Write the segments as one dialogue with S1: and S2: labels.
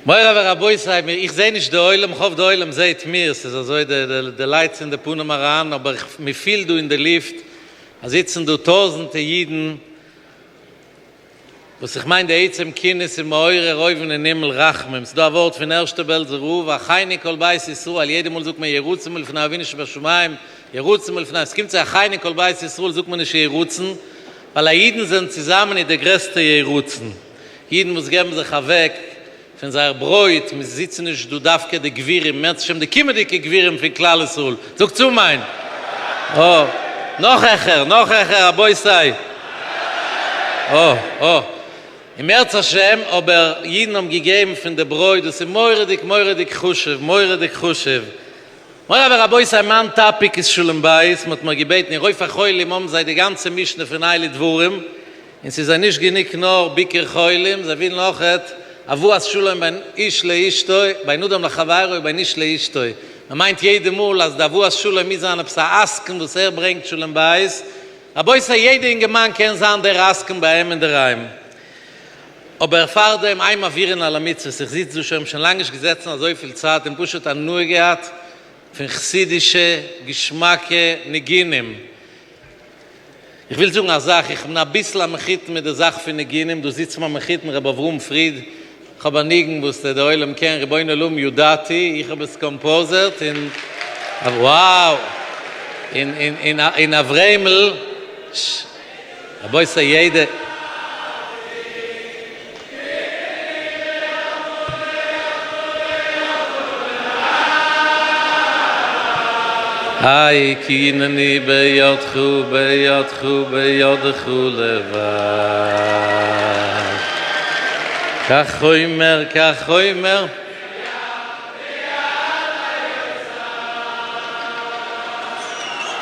S1: מורי ורבותי, איך זעה נישט די עולם, איך האף די עולם זעהט מיר, ס'איז אזוי די lights אין די פנים אריין, אבער מען פילט דא אין די לופט אז זיצן דא טויזענטע אידן, וואס איך מיין די עצם כינוס איז מעורר אויבן אין הימל רחמים, ס'דא א ווארט פון ערשטע בעלזער רב, החייני כל בית ישראל, יעדע מאל זאגט מען יהי רצון מלפני אבינו שבשמים, יהי רצון מלפני, ס'קומט צו החייני כל בית ישראל זאגט מען נישט יהי רצון, ווייל א אידן זענען צוזאמען איז די גרעסטע יהי רצון. אידן וואס געבן זיך אוועק פון זייער ברויט, מיר זיצן נישט דא דווקא די גבירים, אם ירצה השם די קומענדיגע גבירים פון כלל ישראל, זאגטס אמן! אה, נאך העכער, נאך העכער רבותי! אה, אה, אם ירצה השם, אבער אידן האבן געגעבן פון די ברויט, דאס איז מורא'דיג מורא'דיג חשוב, מורא'דיג חשוב. מורי ורבותי מיין topic איז שלום בית, מ'האט מיר געבעטן אין רופא חולים האבן זיי די גאנצע משנה פון אלו דברים, און ס'איז זיי נישט גענוג נאר ביקור חולים, זיי ווילן אויכעט הבאת שלום בין איש לאשתו, בין אדם לחבירו ובין איש לאשתו, מ'מיינט יעדע מאל אז די הבאת שלום מוז זיין עפעס א עסקן וואס ער ברענגט שלום בית, רבותי יעדע אינגערמאן קען זיין דער עסקן ביי אים אינדערהיים. אבער פארדעם אין מעבירין על המצוות, איך זיץ דא שוין, שוין לאנג נישט געזעצן אזויפיל צייט און פשוט הנאה געהאט פון חסידישע געשמאקע ניגונים. איך וויל זאגן א זאך, איך בין אביסל א מחותן מיט די זאך פון ניגונים, דא זיצט מיין מחותן ר' אברהם פריד, איך האב א ניגון וואס די עולם קען, רבונו עולם ידעתי, איך האב עס קאמפאוזערט און wow! און און און אברעמל. רבותי יעדע. איי כי הנני בידך בידך בידך לבד כחומר כחומר.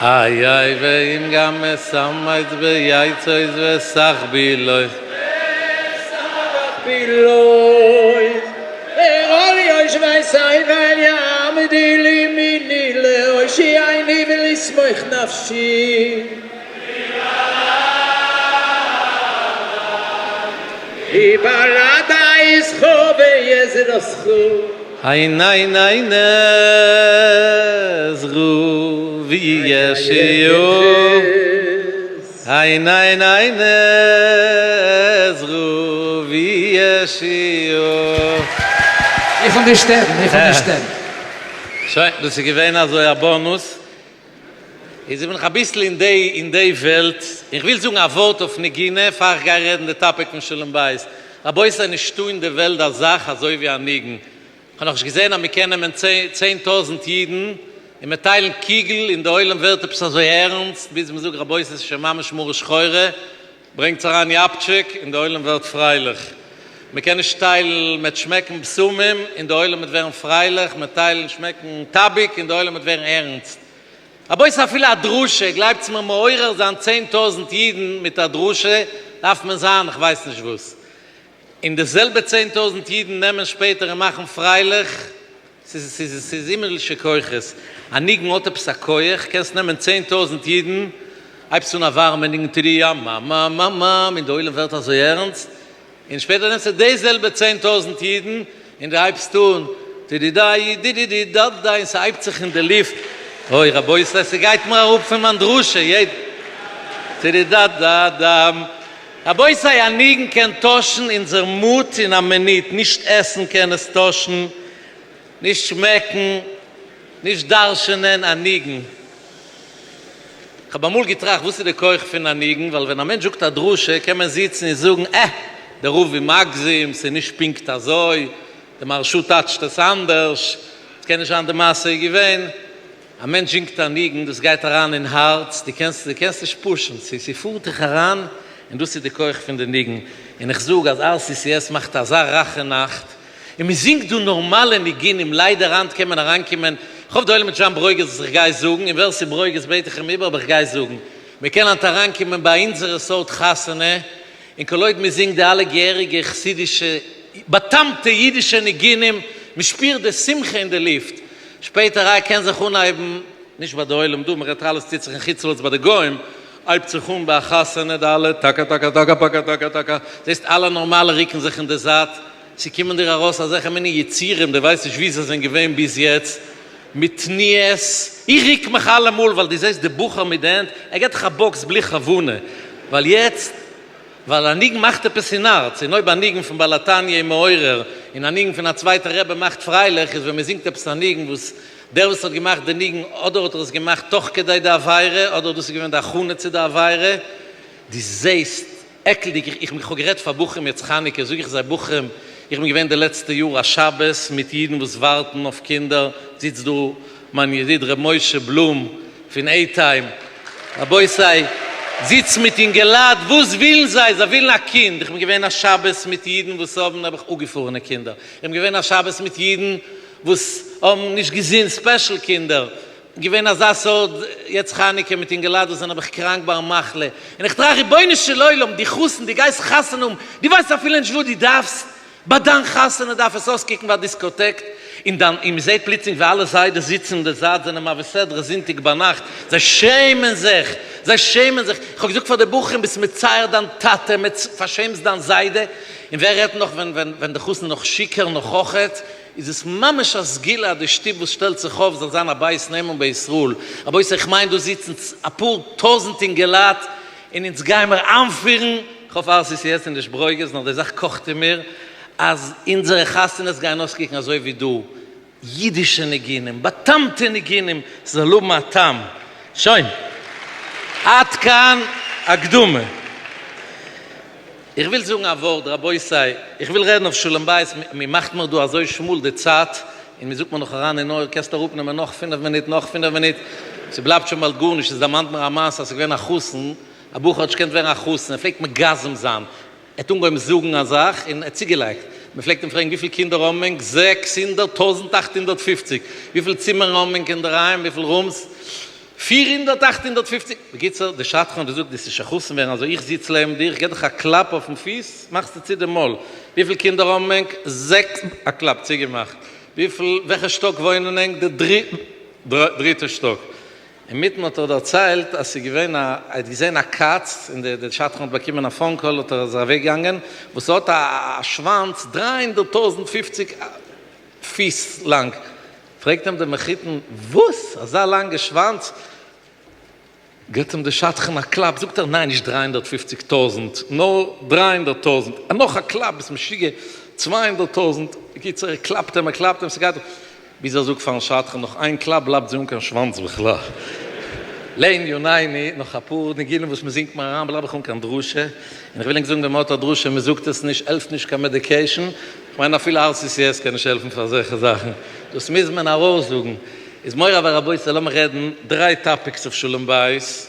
S1: איי איי ואם גם אשמץ ביצות וסכבילוי.
S2: וסכבילוי וכל יושבי סבל יעמדו לימיני להושיעני ולשמוח נפשי. כי בלעדי זכו בעזרתך.
S1: עיני נעזרו וישיעו. עיני נעזרו וישיעו.
S2: איך האב נישט שטערן, איך האב נישט שטערן.
S1: שוין, דאס איז געווען אזוי א bonus. איז בין איך אביסל אין די אין די וועלט, און כ'וויל זאגן א ווארט אויף נגינה פאר איך גיי רעדן די topic פון שלום בית. רבותי נישטא אין די וועלט א זאך אזוי ווי א ניגון. כ'האב נאכנישט געזען אז מ'קען נעמען 10,000 אידן און מען טיילן קוגל און די עולם ווערט עפעס אזוי ערנסט ביז מ'זאגט רבותי ס'איז שוין ממש מרה שחורה, ברענגטס אריין יאפטשיק און די עולם ווערט פרייליך. מ'קען נישט טיילן מ'עט שמעקן בשמים און די עולם וועט ווערן פרייליך, מ'עט טיילן שמעקן טאביק און די עולם וועט ווערן ערנסט. רבותי אפילו א דרשה, גלייבטס מיר מעורר זיין 10,000 אידן מיט א דרשה דארף מען זיין כ'ווייס נישט וואס. און די זעלבע 10,000 אידן נעמען שפעטער און מאכן פרייליך, ס'איז ס'איז ס'איז הימלישע כוחות, א ניגון האט עפעס א כח, קענסט נעמען 10,000 אידן, הייבסט אן א ווארעמע ניגון תרי א מ מ מ מ און די עולם ווערט אזוי ערנסט, און שפעטער נעמסטו די זעלבע 10,000 אידן און דו הייבסט אן די די די די די די די און ס'הייבט זיך אין די לופט, אוי רבותי ס'גייט מיר אראפ פון מיין דרשה, יעדע די די די די. רבותי א ניגון קען טוישן אונזער mood אין א מינוט, נישט עסן קען עס טוישן, נישט שמעקן, נישט דרש'ענען, א ניגון. כ'האב אמאל געטראכט וואס איז די כח פון א ניגון, ווייל ווען א מענטש זאגט א דרשה קען מען זיצן און זאגן אה, דער רב איז מגזים, ס'איז נישט פונקט אזוי, די מהרש"א טייטשט עס אנדערש, ס'קען נישט זיין די מעשה איז געווען. א מענטש זינגט א ניגון, דאס גייט אריין אין הארץ, דו קענסט דו קענסט נישט push ן, ס'פארט דיך אריין, און דאס איז די כח פון די ניגון, און איך זאג אז RCCS מאכט אזא רייכע נאכט, און מען זינגט דא נארמאלע ניגונים, ליידער היינט קען מען אריינקומען, איך האף די עולם וועט זיין ברוגז וואס איך גיי זאגן, און ווער ס'איז ברוגז בעט איך אים איבער אבער איך גיי זאגן, מען קען היינט אריינקומען ביי אונזערע סארט חתונה, און כל עוד מען זינגט די אלע געהעריגע חסידישע באטאמטע אידישע ניגונים, מען שפירט די שמחה אין די לופט, שפעטער איי קען זיך אנהייבן, נישט ביי די עולם דא, מען רעדט אלעס טוט זיך אין חוץ לארץ ביי די גוים, הייבט זיך אן ביי א חתונה די אלע טאקא טאקא טאקא פאקא טאקא טאקא, זעסט אלע נארמאלע ריקן זיך אין די זייט. ס'קומען דיר ארויס אזעלכע מיני יצורים, דו ווייסט נישט וואו זיי זענען געווען ביז יעצט, מיט תנועות, איך רוק מיך אלעמאל ווייל דו זעסט די בחור מיט די הענט, ער געט דיך א באקס בלי כוונה, ווייל יעצט, ווייל א ניגון מאכט עפעס אין הארץ, און אויב א ניגון פון בעל התניא איז מעורר, און א ניגון פון א צווייטע רבי מאכט פרייליך, איז ווען מען זינגט עפעס א ניגון וואס דער וואס האט געמאכט די ניגון אדער האט ער עס געמאכט תוך כדי די עבירה, אדער דאס איז געווען די הכנה צו די עבירה, דו זעסט עקלדיג, איך איך האב גערעדט פאר בחורים יעצט חנוכה, זאג איך זיי בחורים, איך בין געווען די לעצטע יאר א שבת מיט אידן וואס ווארטן אויף קינדער, זיצט דא מיין ידיד ר' משה בלום פון עי טיים, רבותי, זיץ מיט אינגעלייט, וואס ווילן זיי? זיי ווילן א קינד, איך בין געווען א שבת מיט אידן וואס האבן נעבעך אפגעפארענע קינדער, איך בין געווען א שבת מיט אידן וואס האבן נישט געזונט special קינדער, געווען אזא סארט יעצט חנוכה מיט אינגעלייט וואס זענען נעבעך קראנק ביי א מחלה, און איך טראכט רבונו של עולם דו חתן דו גייסט חתונה האבן, דו ווייסט אפילו נישט וואס דו דארפסט, ביי דיין חתונה דארף עס אויסקוקן ווי א דיסקאטעק, און דיין און מ'זעט פלוצלינג ווי אלע זיידעס זיצן אין די זייט זענען מעביר סדרה זונטאג ביינאכט, זיי שעמען זיך, זיי שעמען זיך, איך האב געזאגט פאר די בחורים ביסט מצער דיין טאטע, פארשעמסט דיין זיידע, און ווער רעדט נאך ווען ווען די חתן איז נאך שיכור נאך אויכעט. איז עס ממש א סגולה אז די שטוב וואס שטעלט זיך אויף זאל זיין א בית נאמן בישראל, רבותי איך מיין דא זיצן אפאר טויזענט אינגעלייט און אונז גיימער איינפירן, איך האף RCCS איז נישט ברוגז נאר די זאך קאכט אין מיר, אז אונזערע חתונות גייען אויסקוקן אזוי ווי דא, אידישע ניגונים, באטאמטע ניגונים, ס'זאל האבן א טעם. שוין. עד כאן הקדמה. איך וויל זאגן א ווארט רבותי, איך וויל רעדן אויף שלום בית, מען מאכט מיר דא אזוי שמאל די צייט, און מען זאגט מיר נאך אריין אין אויער קענסט אראפ נעמען נאך פינף מינוט נאך פינף מינוט, ס'בלייבט שוין באלד גארנישט, עס דערמאנט מיר א מעשה אז ס'איז געווען א חתן, א בחור האט נישט געקענט ווערן א חתן, ער פלעגט מגזם זיין, ער האט אנגעהויבן זאגן א זאך און ער האט צוגעלייגט, מען פלעגט אים פרעגן וויפיל קינדער האבן ענק, 600 1850, וויפיל צימערן האבן ענק אינדערהיים, וויפיל rooms, 400 850, בקיצור, די שדכן האט געזאגט, דו וועסט נישט א חתן ווערן אזוי, איך זיץ לעבן דיר, איך געב דיך א קלאפ אויפן פיס, מאכסטו צו די מויל, וויפיל קינדער האבן ענק? זעקס, א קלאפ, צוגעמאכט, וויפיל, וועלכע שטאק וואוינען ענק? די דריטע שטאק. אינמיטן האט ער דערציילט אז ס'איז געווען א, ער האט געזען א קאץ, און די שדכן האט באקומען א phone call, האט ער איז ער אוועק געגאנגען, וואס האט א שוואנץ 300 050 פיס לאנג, פרעגט אים דער מחותן, וואס? אזא לאנגע שוואנץ? גיבט אים דער שדכן א קלאפ, זאגט ער, ניין נישט 350 טויזנט, נאר 300 טויזנט, נאך א קלאפ, ביסט משוגע, 200 טויזנט, בקיצור ער קלאפט אים, ער קלאפט אים, ס'גייט, ביז ער זאגט פארן שדכן, נאך איין קלאפ בלייבט זי אן קיין שוואנץ בכלל. לענינינו, נאך אפאר ניגונים וואס מ'זינגט מיר אריין בלייב איך אן קיין דרשה, און איך וויל ענק זאגן ווען מ'האט א דרשה און מ'זאגט עס נישט העלפט נישט קיין medication, כ'מיין אפילו RCCS קען נישט העלפן פאר אזעלכע זאכן, דאס מוז מען ארויסזאגן. איז מורי ורבותי לאמיר רעדן דריי topics אויף שלום בית,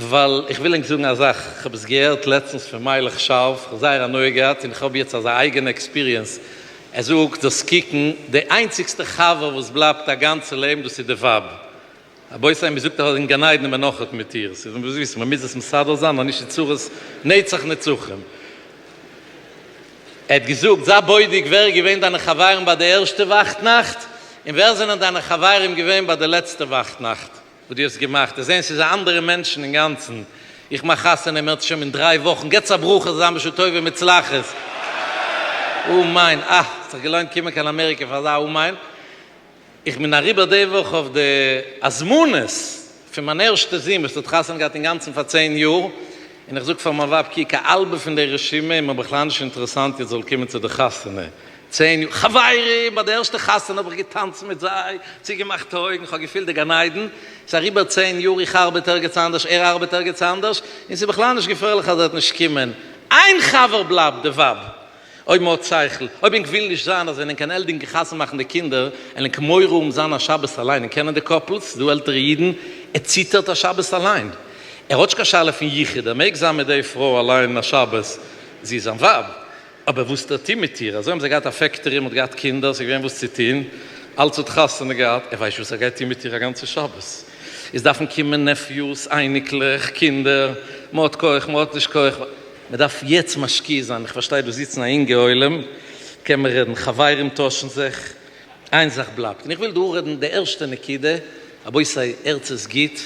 S1: ווייל איך וויל ענק זאגן א זאך, כ'האב עס געהערט לעצטנס פון מיילעך שארף, כ'האב זייער הנאה געהאט און כ'האב יעצט אזא אייגענע experience, ער זאגט זאלסט קוקן, די איינציגסטע חבר וואס בלייבט א גאנצע לעבן דאס איז די ווייב, רבותי מ'זאגט אז אין גן עדן איז מען נאכעט מיט איר, ס'איז מ'מוז וויסן מ'מוז עס מסדר זיין אז נישט איז צרות נצח נצחים. ער האט געזאגט, זיי בודק ווער איז געווען דיינע חברים ביי די ערשטע וואכטנאכט, און ווער זענען דיינע חברים געווען ביי די לעצטע וואכטנאכט וואס דו האסט געמאכט, וועסט זען ס'איז א אנדערע מענטשן אינגאנצן, איך מאך חתונה אם ירצה השם אין דריי וואכן, געטס א ברכה זאל זיין בשעה טובה ומוצלחת. אמן, אה, ס'האט זיך געלוינט קומען קיין אמעריקע פאר אזא אמן. איך בין אריבער די וואך אויף די הזמנות פון מיין ערשטע זון וואס האט חתונה געהאט אינגאנצן פאר צען יאר, און איך זאג פאר מיין ווייב קוק א האלבע פון די רשימה איז מיר בכלל נישט אינטערעסאנט יעצט זאל קומען צו די חתונה, צען יאר, חברים, ביי די ערשטע חתונה האב איך געטאנצן מיט זיי, צוגעמאכט אויגן, איך האב געפילט די גן עדן, ס'איז אריבער צען יאר, איך ארבעט ערגעץ אנדערש, ער ארבעט ערגעץ אנדערש, און ס'איז בכלל נישט געפערליך אז ער וועט נישט קומען, איין חבר בלייבט, די ווייב. אויב מ'האט שכל, אויב ענק ווילן נישט זיין אז ווען ענק ענדיגן חתונה מאכן די קינדער, עלן ענק מורא האבן זיין א שבת אליין, און קענען די couples, דא עלטערע אידן, ער ציטערט א שבת אליין. ער האט נישט קיין שאלה פון יחוד, ער מעג זיין מיט די פרוי אליין א שבת, זי איז זיין ווייב, אבער וואס טוט ער מיט איר? אזוי האבן זיי געהאט א factory, מ'האט געהאט קינדער, ס'איז געווען וואס צו טון, אלץ האט חתונה געהאט, ער ווייסט נישט וואס ער גייט טון מיט איר א גאנצע שבת. עס דארפן קומען nephews, אייניקלעך, קינדער, מ'האט כח, מ'האט נישט כח. מען דארף יעצט משקיע זיין, איך פארשטיי דא זיצן א אינגע עולם, קען מען רעדן, חברים טוישן זיך, איין זאך בלייבט, און איך וויל דא רעדן די ערשטע נקודה, רבותי הערטס עס גוט,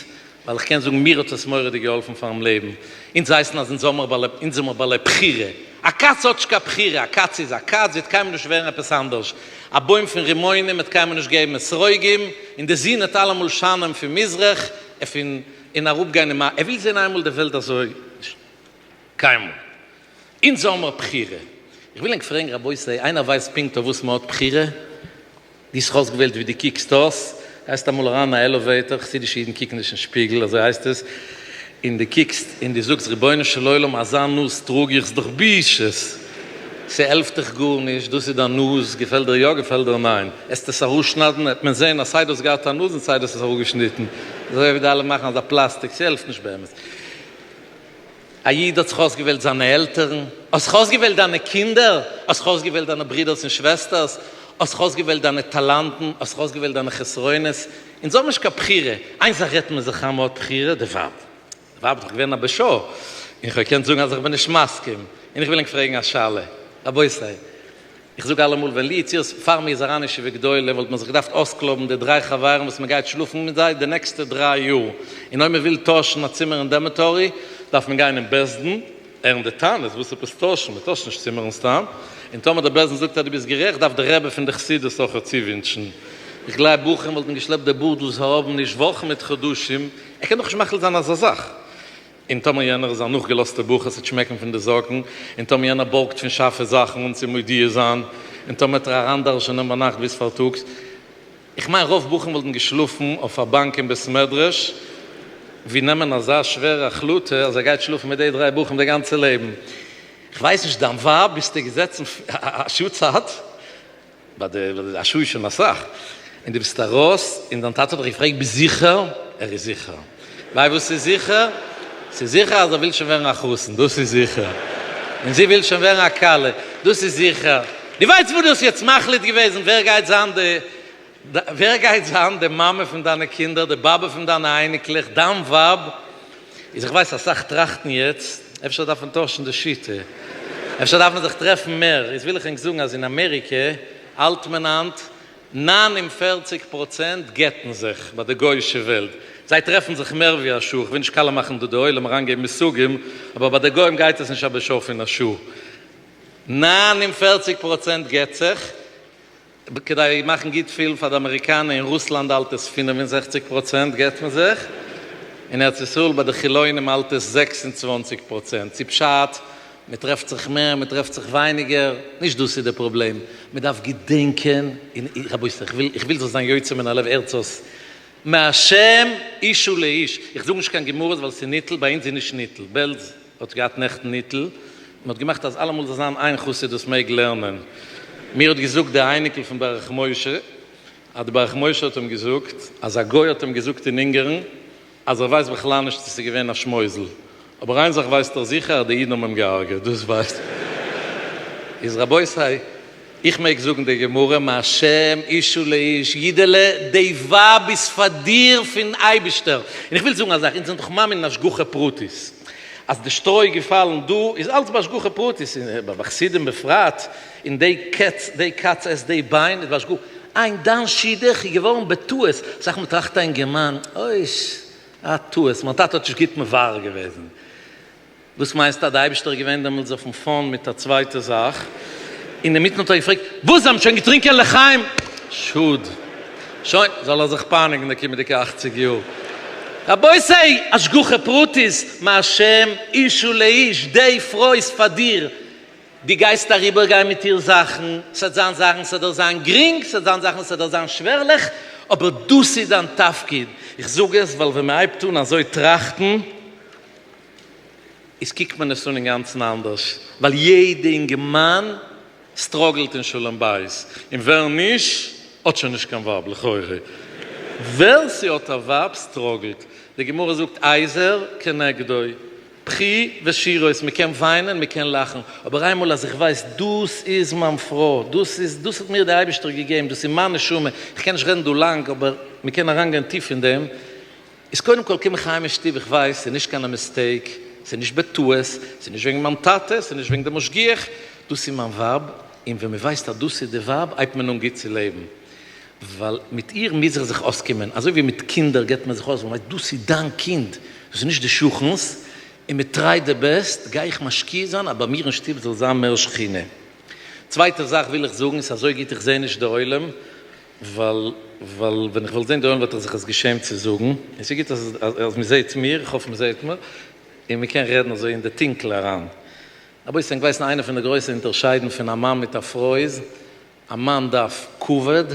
S1: ווייל איך קען זאגן מיר האט עס מורא'דיג געהאלפן פארן לעבן, אונז הייסן אז אונז האמער בעלי, אונז זעמער בעלי בחירה. א קאץ האט נישט קיין בחירה, א קאץ איז א קאץ, זי וועט קיינמאל נישט ווערן עפעס אנדערש. א בוים פון רימונים וועט קיינמאל נישט געבן אתרוגים, און די זון וועט אלעמאל שיינען פון מזרח, פון און אראפגיין אין מערב. ער וויל זען איינמאל די וועלט אזוי? נישט קיינמאל. אונז האמער בחירה. איך וויל ענק פרעגן רבותי, איינער ווייסט פונקט אויף וואס מען האט בחירה? דו האסט זיך אויסגעוועלט ווי דו קוקסט אויס, גייסט אמאל אריין אין א elevator, חסידישע אידן קוקן נישט אין שפיגל, אזוי הייסט עס, און דו קוקסט און דו זאגסט רבונו של עולם אזא נאז טראג איך, ס'דאך בושות, ס'העלפט דיך גארנישט, דאס איז דיין נאז, געפעלט דיר יא געפעלט דיר ניין, עסט עס אראפשניידן העט מען זען אז סיי דו האסט געהאט א נאז און סיי דו האסט עס אראפגעשניטן, אזוי ווי די אלע מאכן אזא פלאסטיק, ס'העלפט נישט באמת. א איד האט זיך אויסגעוועלט זיינע עלטערן, האסט זיך אויסגעוועלט דיינע קינדער, האסט זיך אויסגעוועלט דיינע ברודערס און שוועסטערס, האסט זיך אויסגעוועלט דיינע טאלאנטן, האסט זיך אויסגעוועלט דיינע חסרונות, אונז האבן נישט קיין בחירה, איין זאך רעדט מען זיך איין מען האט בחירה, די ווייב, די ווייב איז דאך געווען א בשעה, און איך האב געקענט זאגן אז איך בין נישט מסכים, און איך וויל ענק פרעגן א שאלה, רבותי, איך זאג אלעמאל ווען לי יציאות פאר מיר איז אריין ישיבה גדולה וואלט מען זיך געדארפט אויסקלויבן די דריי חברים וואס מען גייט שלאפן מיט זיי די נעקסטע דריי יאר, און אויב מען וויל טוישן א צימער אין dormitory דארף מען גיין אין בית דין הערן די טענות וואס עפעס טוישן, מען טוישט נישט צימערן סתם, און טאמער די בית דין זאגט אז דו ביסט גערעכט דארף די רבי פון די חסידות אויך צואווינטשן. איך גלייב בחורים וואלטן געשלעפט די בארד וואס זיי האבן נישט וואכן מיט חדשים, ער קען דאך נישט מחליט זיין אזא זאך. און טאמער יענער איז א נאכגעלאזטע בחור ס'וועט שמעקן פון די זאקן, און טאמער יענער בארגט פון שאפע זאכן אן צו מודיע זיין, און טאמער וועט ער אריינדרשענען ביינאכט ביז פארטאגס, איך מיין רוב בחורים וואלטן געשלאפן אויף א באנק אין בית מדרש, ווי נעמען אזא שווערע החלטה אז ער גייט שלאפן מיט די דריי בחורים די גאנצע לעבן. כ'ווייס נישט דיין ווייב ביסטו געזעצן א שעה צייט? ביי די א שעה איז שוין אסאך, און דו ביסט ארויס, און דיין טאטע האט דיך געפרעגט ביסט זיכער? ער איז זיכער. ווייל וואס איז זיכער? ס'איז זיכער אז ער וויל שוין ווערן א חתן, דאס איז זיכער. און זי וויל שוין ווערן א כלה, דאס איז זיכער. דו ווייסט וואס דו האסט יעצט מחליט געוועזן ווער גייט זיין די ווער גייט זיין די מאמע פון דיינע קינדער, די באבע פון דיינע אייניקלעך, דיין ווייב? איז איך ווייס אסאך טראכטן יעצט, אפשר דארף מען טוישן די שיטה, אפשר דארף מען זיך טרעפן מער, איז וויל איך ענק זאגן אז אין אמעריקע האלט מען היינט 49% גט'ן זיך ביי די גוי'אישע וועלט, זיי טרעפן זיך מער ווי א שעה, איך וויל נישט קאלע מאכן דא די עולם אריינגעבן מושגים, אבער ביי די גוים גייט עס נישט א בשעה פון א שעה, 49% גט זיך, כדי מאכן גוט פיל פאר די אמעריקאנע, אין רוסלאנד האלט עס 65% גט מען זיך, אין ארץ ישראל ביי די חילונים האלט עס 26%, צו פשט, מען טרעפט זיך מער, מען טרעפט זיך ווייניגער, נישט דאס איז די פראבלעם, מען דארף געדענקען, און רבותי איך וויל איך וויל זאל זיין יוצא מן הלב הערטס מהשם אשה לאיש, איך זאג נישט קיין גמרות ווייל ס'איז ניטל, ביי אונז איז נישט ניטל, בעלז האט געהאט נעכטן ניטל, מען האט געמאכט אז אלעמאל זאל זיין איין חסיד וואס מעג לערנען, מיר האט געזאגט די אייניקל פון ברך משה, אז די ברך משה האט אים געזאגט אז א גוי האט אים געזאגט אין אונגערן אז ער ווייסט בכלל נישט צו ס'איז געווען א שמויזל, אבער איין זאך ווייסט ער זיכער אז די אידן האבן אים געהארגעט, דאס ווייסט ער. איז רבותי, איך מעג זאגן די גמרא מהשם אשה לאיש, אידעלע, די ווייב איז פאר דיר פון אייבישטער, און איך וויל זאגן א זאך, אונז זענען דאך מאמין אין השגחה פרטית, אז די שטרוי איז געפאלן דא איז אלץ בהשגחה פרטית, און ביי חסידים בפרט, און די קעץ, די קאץ עסט די ביין, איז בהשגחה, איין דיין שידוך איז געווארן בטעות, אסאך מאל טראכט א אינגערמאן, אויש, א טעות, מיין טאטע האט נישט גוט מברר געוועזן. וואס מיינסטו אז די אייבישטער איז געווען דעמאלטס אויפן phone מיט א צווייטע זאך, אינמיטן האט ער געפרעגט, וואס זיי האבן שוין געטרינקען לחיים? שאד. שוין, זאל ער זיך פייניגן די קומענדיגע אכציג יאר. רבותי, השגחה פרטית, מהשם אשה לאיש, די פרוי איז פאר דיר, דו גייסט אריבערגיין מיט איר זאכן, ס'וועט זיין זאכן ס'וועט דיר זיין גרינג, ס'וועט זיין זאכן ס'וועט דיר זיין שווערליך, אבער דאס איז דיין תפקיד. איך זאג עס ווייל ווען מ'הייבט אן אזוי טראכטן, איז קוקט מען עס אן אינגאנצן אנדערש, ווייל יעדע אינגערמאן struggle ט אין שלום בית, און ווער נישט האט שוין נישט קיין ווייב לכאורה, ווער ס'האט א ווייב struggle ט, די גמרא זאגט עזר כנגדו, בכי ושירות, מ'קען וויינען מ'קען לאכן, אבער איינמאל אז איך ווייס דאס איז מיין פרוי, דאס איז, דאס האט מיר דער אייבערשטער געגעבן, דאס איז מיין נשמה, איך קען נישט רעדן דא לאנג אבער מ'קען אריינגיין טיף אין דעם, איז קודם כל קום איך אהיים אין שטוב איך ווייס ס'איז נישט קיין mistake, ס'איז נישט בטעות, ס'איז נישט וועגן מיין טאטע, ס'איז נישט וועגן די משגיח, דאס איז מיין ווייב, און ווען מ'ווייסט אז דאס איז די ווייב הייבט מען אן גוט צו לעבן, ווייל מיט איר מוז איך זיך אויסקומען, אזוי ווי מיט קינדער געבט מען זיך אויס ווייל מ'ווייסט דאס איז דיין קינד, דאס איז נישט די שכן'ס. און מען טרייט די בעסט, גיי איך משקיע זיין אז ביי מיר אין שטוב זאל זיין מער שכינה. צווייטע זאך וויל איך זאגן, ס'איז אזוי גוט איך זעה נישט די עולם, ווייל ווייל ווען איך וואלט זען די עולם וואלט איך זיך עס געשעמט צו זאגן, און ס'איז גוט אז אז מען זעט מיר, איך האף מען זעט מיר, און מען קען רעדן אזוי אין די טונקל אריין. רבותי ענק ווייסן איינע פון די גרויסע אונטערשיידן פון א מאן מיט א פרוי איז, א מאן דארף כבוד,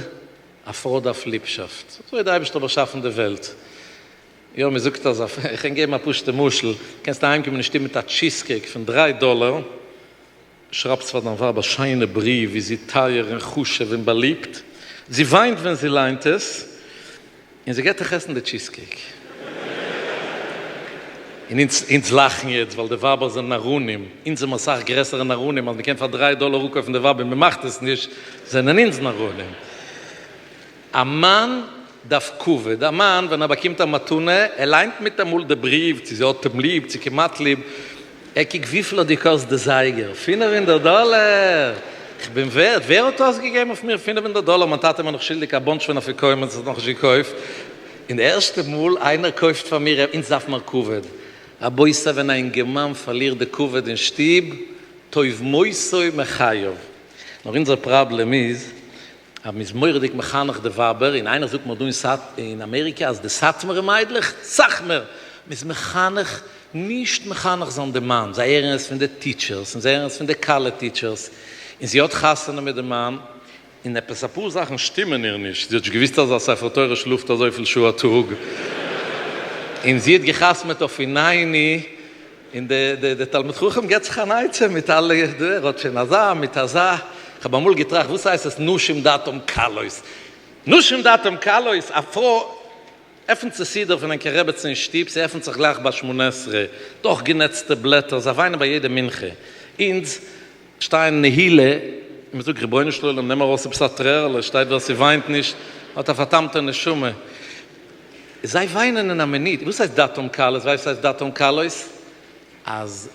S1: א פרוי דארף ליבשאפט. אזוי האט די אייבערשטער באשאפן די וועלט. יא מען זאגט אז איך קען געבן א פשוטע משל, קענסט אהיימקומען אין שטוב מיט א טשיז קעיק פון דריי דאלער, שרייבסט פאר דיין ווייב א שיינע בריוו ווי זי טייער און חשוב און באליבט, זי וויינט ווען זי ליינט עס, און זי געט דיך עסן די טשיז קעיק. און אונז אונז לאכן יעצט ווייל די ווייבער זענען נאראנים, אונז זעמער אסאך גרעסערע נאראנים אז מ'קען פאר דריי דאלער אפקויפן די ווייב און מ'מאכט עס נישט, זענען אונז נאראנים. א מאן דארף כבוד, א מאן ווען ער באקומט א מתנה, ער ליינט מיטאמאל די בריוו צו זי האט אים ליב צו כמעט ליב, ער קוקט וויפיל האט געקאסט די זייגער, פינף הונדערט דאלער! כ'בין ווערט? ווער האט אויסגעגעבן אויף מיר פינף הונדערט דאלער? מיין טאטע איז מיר נאך שולדיג א bunch פון אפיקומן וואס האט נאכנישט געקויפט, און די ערשטע מאל איינער קויפט פאר מיר, אונז דארף מיר כבוד, רבותי ווען א אינגערמאן פארלירט די כבוד אין שטוב, טוב מותו מחייו, נאר אונזער פראבלעם איז אז מ'איז מורא'דיג מחנך די ווייבער, און איינער זאגט מיר דא אין סאט אין אמעריקע אז די סאטמארע מיידלעך סאך מער, מ'איז מחנך נישט מחנך זיין די מאן, זיי הערן עס פון די טיטשערס און זיי הערן עס פון די כלה טיטשערס, און זי האט חתונה מיט די מאן, און עפעס אפאר זאכן שטימען איר נישט, זי האט נישט געוויסט אז א ספר תורה שלאפט אזויפיל שעה א טאג, און זי האט געחתמעט אויף אינאיני. און די תלמיד חכם געט זיך אן עצה מיט אלע, ער האט שוין אזא מיט אזא, כ'האב אמאל געטראכט וואס הייסט עס נשים דעתם קלות? נשים דעתם קלות? א פרוי עפנט צו סידור פון ענקער רעבעצן אין שטוב, ס'עפנט זיך גלייך ביי שמונה עשרה, דורכגענעצטע בלעטער, זיי וויינען ביי יעדע מנחה, אונז שטייען נהילה און מ'זאגט רבונו של עולם נעם ארויס עפעס א טרערעלע, שטייט ווער ס'וויינט נישט האט א פאר'תמ'טע נשמה. זיי וויינען אין א מינוט, וואס הייסט דעתם קלות? ווייסט וואס הייסט דעתם קלות? אז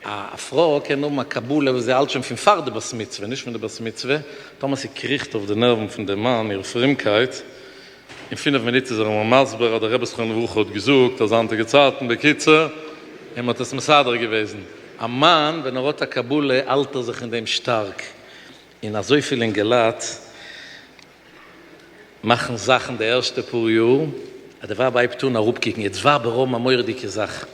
S1: א פרוי קען האבן א קבלה וואס זי האלט שוין פון פאר די בת מצוה, נישט פון די בת מצוה, טאמער ס'קריכט אויף די נערוון פון די מאן איר פרומקייט, אין פינף מינוט איז ער איר מסביר אז דער רבי זכרונו לברכה האט געזאגט אז היינטיגע צייטן, בקיצור, און מ'האט עס מסדר געוועזן. א מאן ווען ער האט א קבלה האלט ער זיך אין דעם שטארק, און אזויפיל אינגעלייט מאכן זאכן די ערשטע פאר יאר אז די ווייב הייבט אן אראפקוקן, יעצט ווייבער האבן א מורא'דיגע זאך,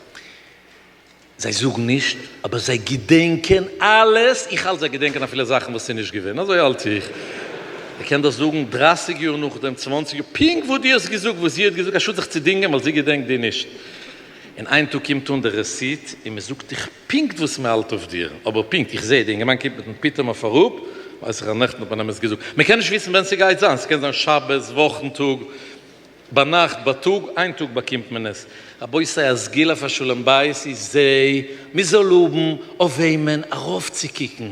S1: זיי זאגן נישט אבער זיי געדענקען אלעס, איך האלט זיי געדענקען אפילו זאכן וואס איז נישט געווען, אזוי האלט איך, ער קען דאס זאגן דרייסיג יאר נאכדעם, צוואנציג יאר, פונקט וואס דו האסט געזאגט, וואס זי האט געזאגט, א שאד זיך צו דינגען ווייל זי געדענקט דיר נישט, און איין טאג קומט אן די receipt און מען זאגט דיך פונקט וואס מען האלט אויף דיר, אבער פונקט, איך זעה די אינגערמאן קומט מיטן פיטום אויף אראפ, ווייס איך אז נעכטן האט מען אמת געזאגט, מען קען נישט וויסן ווען ס'גייט זיין, ס'קען זיין שבת, וואכן טאג, ביינאכט, בייטאג, איין טאג באקומט מען עס. רבותי א סגולה פאר שלום בית איז זה, מען זאל האבן אויף וועמען ארויפצוקוקן.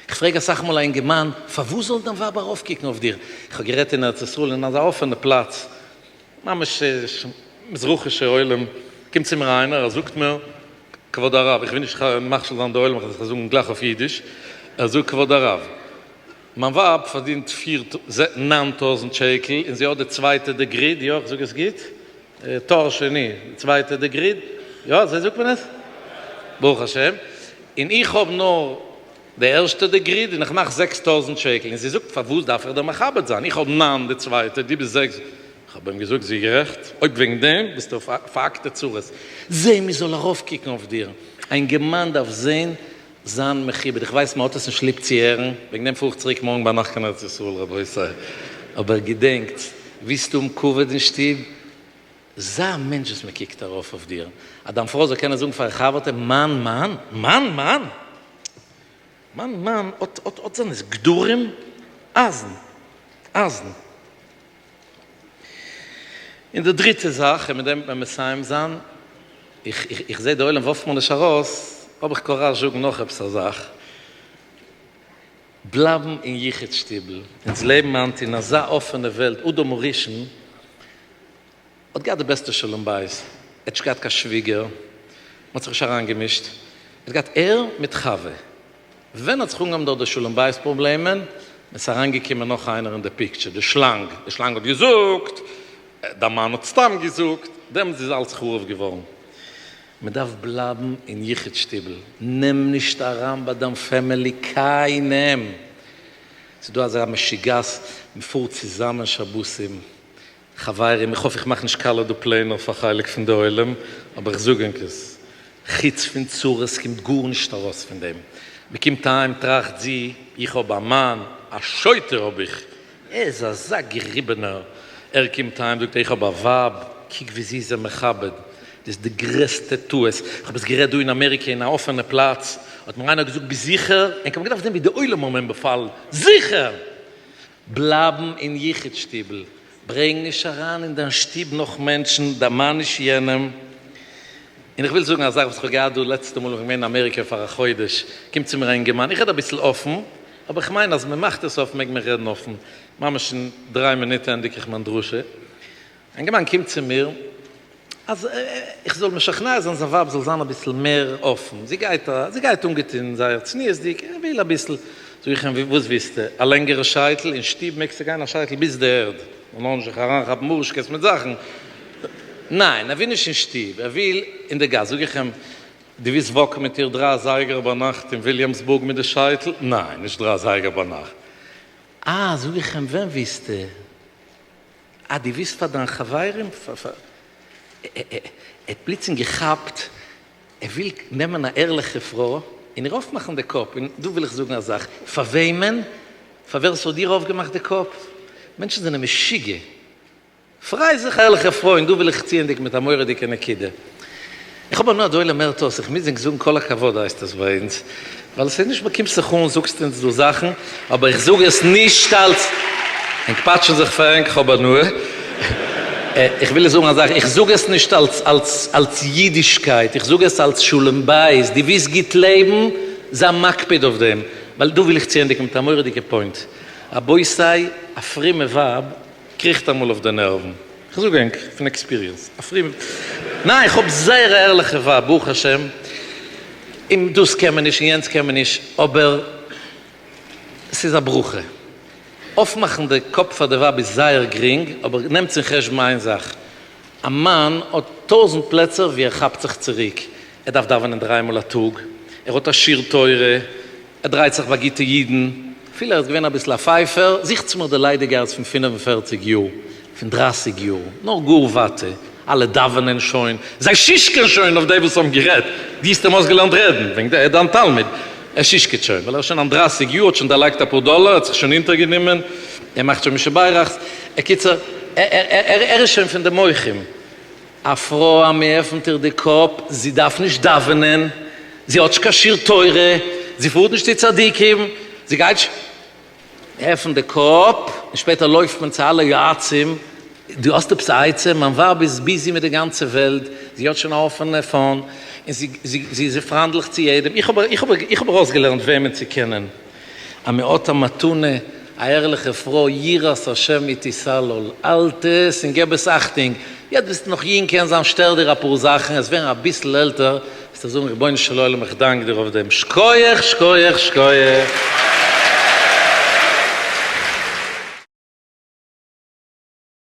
S1: איך פרעג אסאך מאל א אינגערמאן, פארוואס זאל דיין ווייב ארויפקוקן אויף דיר? איך האב גערעדט אין ארץ ישראל אין אזא אפענע פלאץ, ממש מזרחישע עולם, קומט צו מיר איינער, ער זאגט מיר, כבוד הרב, איך וויל נישט מכשיל זיין די עולם, איך וועל עס זאגן גלייך אויף אידיש, ער זאגט כבוד הרב, מיין ווייב פארדינט פיר ניין טויזנט שקל און זי האט די צווייטע degree, יא איך זאג עס גוט? תואר שני, די צווייטע degree, יא אזוי זאגט מען עס? ברוך השם, און איך האב נאר די ערשטע degree און איך מאך 6000 שקל, און זי זאגט פארוואס דארף איך דיר מכבד זיין, איך האב ניין די צווייטע, דו ביסט זעקס, איך האב אים געזאגט זי איז גערעכט, אויב וועגן דעם ביסטו אויף פארהאקטע צרות, זע מען זאל ארויפקוקן אויף דיר, א אינגערמאן דארף זען זיין מכובד, איך ווייס מען האט עס נישט ליב צו הערן, וועגן דעם פאר איך צוריק מארגן ביינאכט קיין ארץ ישראל רבותי, אבער געדענקט, ווילסט האבן כבוד אין שטוב, זיי א מענטש וואס מען קוקט ארויף אויף דיר, אז דיין פרוי זאל קענען זאגן פאר איר חבר'טע, מיין מאן, מיין מאן, מיין מאן האט האט האט זיינע גדרים, אייזן, אייזן. און די דריטע זאך, און מיט דעם וועט מען מסיים זיין, איך איך איך זע די עולם ווארפט מיר נישט ארויס, האב איך קוראזש זאגן נאך עפעס א זאך, בלייבן אין יחוד שטיבל, אונז לעבן היינט אין אזא אפענע וועלט, אדם הראשון האט געהאט די בעסטע שלום בית, ער האט נישט געהאט קיין שוויגער, מען האט זיך נישט אריינגעמישט, ער האט געהאט ער מיט חוה. ווען האט זיך אנגעהויבן דארט די שלום בית פראבלעמען? ווען ס'איז אריינגעקומען נאך איינער אין די picture, די שלאנג, די שלאנג האט געזאגט, דיין מאן האט סתם געזאגט, דעמאלטס איז אלץ חרוב געווארן. מען דארף בלייבן אין יחוד שטיבל, נעם נישט אריין ביי דיין פעמילי קיינעם, ס'איז דא אזא משוגעת, מען פארט צוזאמען שבתים, חברים, איך האף איך מאך נישט קאלע דא פלענער פאר חלק פון די עולם, אבער איך זאג ענק עס, חוץ פון צרות קומט גארנישט ארויס פון דעם, מען קומט אהיים טראכט זי, איך האב א מאן, א שוטה האב איך, ער איז אזא געריבענער, ער קומט אהיים זאגט ער איך האב א ווייב, קוק ווי זי איז אים מכבד, דאס איז די גרעסטע טעות, איך האב עס גערעדט דא אין אמעריקע אין א אפענע פלאץ, האט מיר איינער געזאגט ביסט זיכער? ענק האבן געדארפט זען ווי די עולם האבן אים באפאלן, זיכער! בלייבן אין יחוד שטיבל, ברענג נישט אריין אין דיין שטוב נאך מענטשן, דערמאן נישט יענעם. און איך וויל זאגן א זאך וואס איך האב געהאט דא לעצטע מאל ווען איך בין געווען אין אמעריקע פאר א חודש, קומט צו מיר א אינגערמאן, איך רעד אביסל אפן, אבער איך מיין אז מען מאכט עס אפן מעג מען רעדן אפן, ממש אין דריי מינוט ענדיג איך מיין דרשה, א אינגערמאן קומט צו מיר אז איך זאל משכנע זיין זיין ווייב זאל זיין אביסל מער אפן, זי גייט זי גייט אנגעטון זייער צניעות'דיג, ער וויל אביסל, זאג איך אים וואס ווילסטו, א לענגערע שייטל, אין שטוב מעגסטו גיין א שייטל ביז די ערד, און נאר נישט זיך אריינכאפן מוראשקעס מיט זאכן, ניין ער וויל נישט אין שטוב, ער וויל אין די גאס, זאג איך אים דו ווילסט וואקן מיט איר דריי אזייגער ביינאכט אין וויליאמסבורג מיט די שייטל? ניין, נישט דריי אזייגער ביינאכט. אה, זאג איך אים, ווען ווילסטו? אה, דו ווילסט פאר דיין חברים? ער האט פלוצלינג געכאפט, ער וויל נעמען א ערליכע פרוי און איר אויפמאכן די קאפ, און דא וויל איך זאגן א זאך, פאר וועמען? פאר ווער עס האט דיר אויפגעמאכט די קאפ? מענטשן זענען משוגע. פריי זיך ערליכע פרוי, און דא וויל איך צוענדיגן מיט א מורא'דיגע נקודה. איך האב הנאה די עולם הערט אויס, איך מוז ענק זאגן כל הכבוד הייסט עס ביי אונז, ווייל עס איז נישט באקומסט זיך אן זאגסט אונז דא זאכן, אבער איך זאג עס נישט אלס ענק פאטשן זיך פאר ענק, כ'האב הנאה. איך וויל זאגן א זאך, איך זאג עס נישט אלס אלס אלס אידישקייט, איך זאג עס אלס שלום בית, דו ווילסט גוט לעבן, זיי מקפיד אויף דעם, ווייל דא וויל איך צוענדיגן מיט א מורא'דיגע point, רבותי, א פרומע ווייב קריכט אמאל אויף די נערוון, כ'זאג ענק פון experience, א פרומע, ניין איך האב זייער א ערליכע ווייב ברוך השם, און דאס קען מען נישט און יענץ קען מען נישט, אבער ס'איז א ברכה. אויפמאכן די קאפ פאר די ווייב איז זייער גרינג, אבער נעמטס אין חשבון איין זאך, א מאן האט טויזנט פלעצער ווי ער כאפט זיך צוריק, ער דארף דאווענען דריי מאל א טאג, ער האט א שיעור תורה, ער דרייט זיך ביי גוטע אידן, אפילו ער איז געווען אביסל א פייפער, זוכטס מיר די ליידיגייערס פון פינף און פערציג יאר, פון דרייסיג יאר, נאר גאר ווייטע, אלע דאווענען שוין, זיי שישקען שוין אויף די וואס האבן גערעדט, דו האסט אים אויסגעלערנט רעדן, וועגן דעם ער איז דיין תלמיד, ער שישקעט שוין, ווייל ער איז שוין אן דרייסיג יאר, האט שוין דערלייגט אפאר דאלער, האט זיך שוין אונטערגענומען, ער מאכט שוין מי שבירך'ס, הקיצור, ער איז שוין פון די מוחים. א פרוי אז מען עפנט איר די קאפ, זי דארף נישט דאווענען, זי האט נישט קיין שיעור תורה, זי פארט נישט צו צדיקים, זי גייט נישט, מען עפנט די קאפ און שפעטער לויפט מען צו אלע יועצים, דו האסט עפעס א עצה? מיין ווייב איז busy מיט די גאנצע וועלט, זי האט שוין א אפענע phone, און זי זי איז פריינדליך צו יעדעם, איך האב איך האב איך האב ארויסגעלערנט וועמען צו קענען. אז מען האט א מתנה, א ערליכע פרוי, יראת השם היא תסלול, האלט עס און געב עס אכטונג, יעצט ביסטו נאך יונג קען זיין שטער דיר אפאר זאכן, עס ווערן אביסל עלטער וועסטו זאגן רבונו של עולם איך דאנק דיר אויף דעם, שקויעך שקויעך שקויעך.